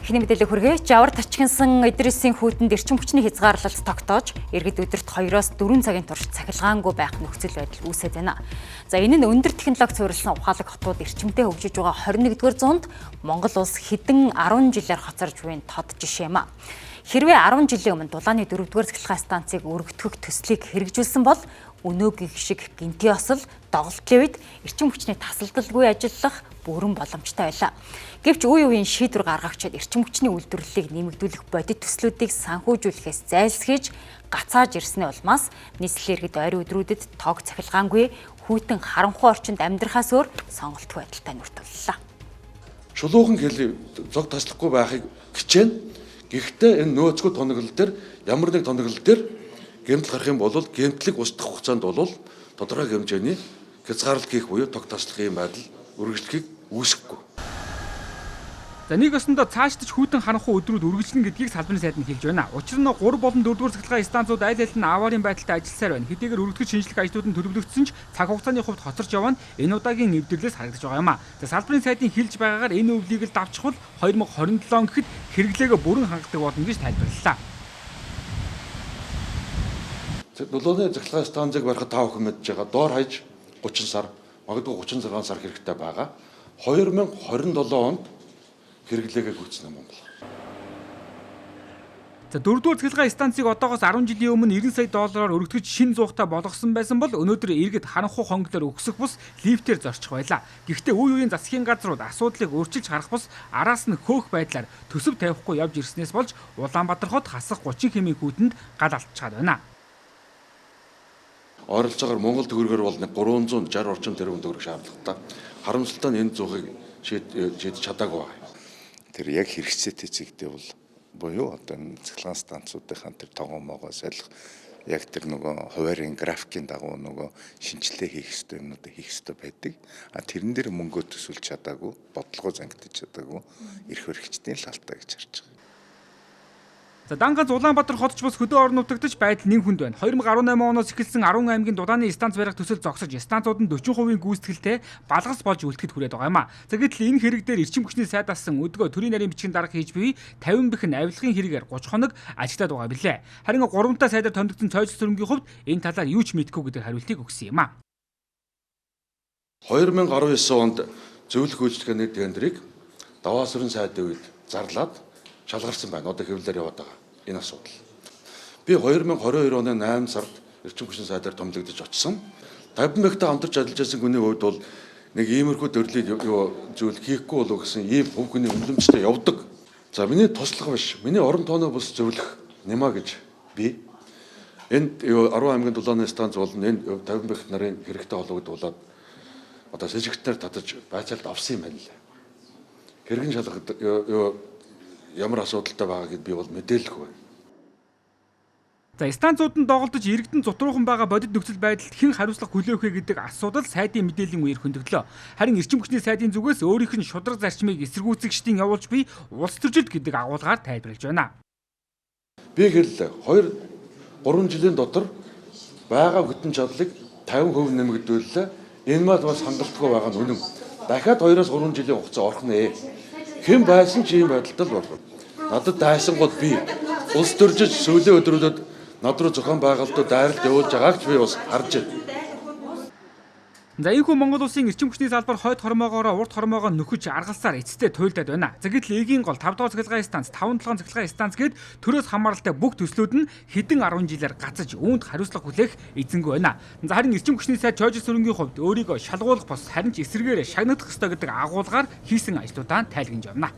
Эхний мэдээлэл хүргэе. Жавар тачигнасан Идрисийн хүүтэнд эрчим хүчний хязгаарлалт тогтоож, иргэд өдөрт 2-4 цагийн турш цахилгаангүй байх нөхцөл байдал үүсээд байна. За, энэ нь өндөр технологи суурилсан ухаалаг хотууд эрчимтэй хөгжиж байгаа 21-р зуунд Монгол улс хэдэн 10 жилээр хоцорж буйн тод жишээ юм а. Хэрвээ 10 жилийн өмнө дулааны 4-р цахилгаан станцыг өргөтгөх төслийг хэрэгжүүлсэн бол өнөөгийн шиг гэнтийн осол доголдлын үед эрчим хүчний тасалдалгүй ажиллах бүрэн боломжтой байлаа. Гэвч үе үеийн шийдвэр гаргагчид эрчим хүчний үйлдвэрлэлийг нэмэгдүүлэх бодит төслүүдийг санхүүжүүлэхээс зайлсхийж гацааж ирсний улмаас нийслэлийн иргэд ойрын өдрүүдэд тог цахилгаангүй хүйтэн харанхуй орчинд амьдрахаас өөр сонголтгүй байдалтай нүр туллаа. Чулуухан хэл зог таслахгүй байхыг хичээнэ. Гэхдээ энэ нөөцгүй тоноглол дээр ямар нэг тоноглол дээр гэмтэл гарах юм бол гэмтлийг устгах хугацаанд бол тодорхой хэмжээний хязгаарлалт хийх буюу тог таслах юм байдал үргэлжлэхийг үүсгэхгүй. За, нэг өсөндөө цаашдаж хүйтэн харанхуй өдрүүд үргэлжлэнэ гэдгийг салбарын сайд нь хэлж байна. Учир нь 3 болон 4-р цахилгаан станцууд аль аль нь аварын байдалтай ажилласаар байна. Хэдийгээр өргөдгөж шинжлэх ажлууд нь төлөвлөгдсөн ч цаг хугацааны хувьд хоцорч яваа нь энэ удаагийн эвдэрлээс харагдаж байгаа юм а. За, салбарын сайдын хэлж байгаагаар энэ өвлийг л давчихвал 2027 он гэхэд хэрэглээгээ бүрэн хангадаг болно гэж тайлбарлалаа. Дулааны цахилгаан станцыг барихад та бүхэн мэдж байгаа. Доор хаяж 30 сар, магадгүй 36 сар хэрэгтэй байгаа. 2027 онд хэрэглээгээ гүйцнэ Монгол. За, 4-р цахилгаан станцыг одоогоос 10 жилийн өмнө 90 сая доллараар өргөтгөж шин зуухтай болгосон байсан бол өнөөдөр иргэд харанхуй хонглоор өксөх бус лифтээр зорчих байлаа. Гэхдээ үе үеийн засгийн газрууд асуудлыг өөрчилж харах бус араас нь хөөх байдлаар төсөв тавихгүй явж ирснээс болж Улаанбаатар хот хасах 30 хэмийн хүүтэнд гал алдчихад байна. Ойролцоогоор Монгол төгрөгөөр бол 360 орчим тэрбум төгрөг шаардлагатай. Харамсалтай нь энэ зуухыг шийдэж чадаагүй байна. Тэр яг хэрэгцээтэй зэгдээ бол буюу одоо энэ цахилгаан станцуудынхаа тэр тогоо могоо солих яг тэр нөгөө хуваарийн графикийн дагуу нөгөө шинжилгээ хийх ёстой юмнуудыг хийх ёстой байдаг. А тэрэн дээр мөнгөө төсөөлж чадаагүй, бодлогоо зангидаж чадаагүй эрх баригчдын л алдаа гэж харж байгаа. За, дан ганц Улаанбаатар хотч бус хөдөө орон нутагт ч байдал нэн хүнд байна. 2018 оноос эхэлсэн 10 аймгийн дулааны станц барих төсөл зогсож, станцууд нь 40% гүйцэтгэлтэй балгас болж үлдэхэд хүрээд байгаа юм а. За, гэтэл энэ хэрэг дээр эрчим хүчний сайд асан өдгөө төрийн нарийн бичгийн дарга хийж буй 50 бэх нь авилгын хэрэгээр 30 хоног ажиллаад байгаа билээ. Харин 3 та сайдаар томилогдсон цойжл сүрэнгийн хувьд энэ талаар юу ч мэдэхгүй гэдэг хариултыг өгсөн юм а. 2019 онд зөвлөх үйлчилгээний тендрийг даваа сүрэн сайдын үед зарлаад шалгарсан байна. Одоо хэвлэлээр яваад байгаа энэ асуудал. Би 2022 оны 8 сард эрчим хүчний сайдаар томилогдож очсон. 50 мегтэй хамтарч ажиллаж байсан хүний хувьд бол нэг иймэрхүү төрлийг зүйл хийхгүй болов гэсэн ийм хувь хүний үнэмштэй явдаг. За, миний туслах биш, миний орон тооны бус зөвлөх нэмаа гэж би энэ 10 аймгийн дулааны станц болон энэ 50 бэх нарын хэрэгтэй холбогдуулаад одоо сэжигтнэр татаж байцаалт авсан юм байна лээ. Хэргэн шалгадаг ямар асуудалтай байгааг би бол мэдээлэхгүй байна. За, станцууд нь доголдож иргэдэн зутруулхан байгаа бодит нөхцөл байдалд хэн хариуцлага хүлээх вэ гэдэг асуудал сайдын мэдээллийн үеэр хөндөглөө. Харин эрчим хүчний сайдын зүгээс өөрийнх нь шударга зарчмыг эсэргүүцэгчдийн явуулж буй улс төржилт гэдэг агуулгаар тайлбарлаж байна. Би хэллээ. 2-3 жилийн дотор байгаа хөтөн чадлыг 50% нэмэгдүүллээ. Энэ мал бас хангалтгүй байгаа нь үнэн. Дахиад 2-3 жилийн хугацаа орох нэ. Хэн байсан ч ийм байдалтай л болох. Надад дайсангууд би улс төржиж сүүлийн өдрүүдэд над руу зохион байгуулалтууд дайралт явуулж байгааг ч би бас харж байна. За, ийхүү Монгол улсын эрчим хүчний салбар хойд хормоогоороо урд хормоогоо нөхөж аргалсаар эцэстээ туйлдаад байна. За, гэтэл эгийн гол 5 дугаар цахилгаан станц, 5 7 цахилгаан станц гээд төрөөс хамааралтай бүх төслүүд нь хэдэн 10 жилээр гацаж үүнд хариуцлага хүлээх эзэнгүй байна. За, харин эрчим хүчний сайд Чойжил сүрэнгийн хувьд өөрийгөө шалгуулах бос харин ч эсрэгээрээ шагнагдах ёстой гэдэг агуулгаар хийсэн ажлуудаа тайлгнаж явна.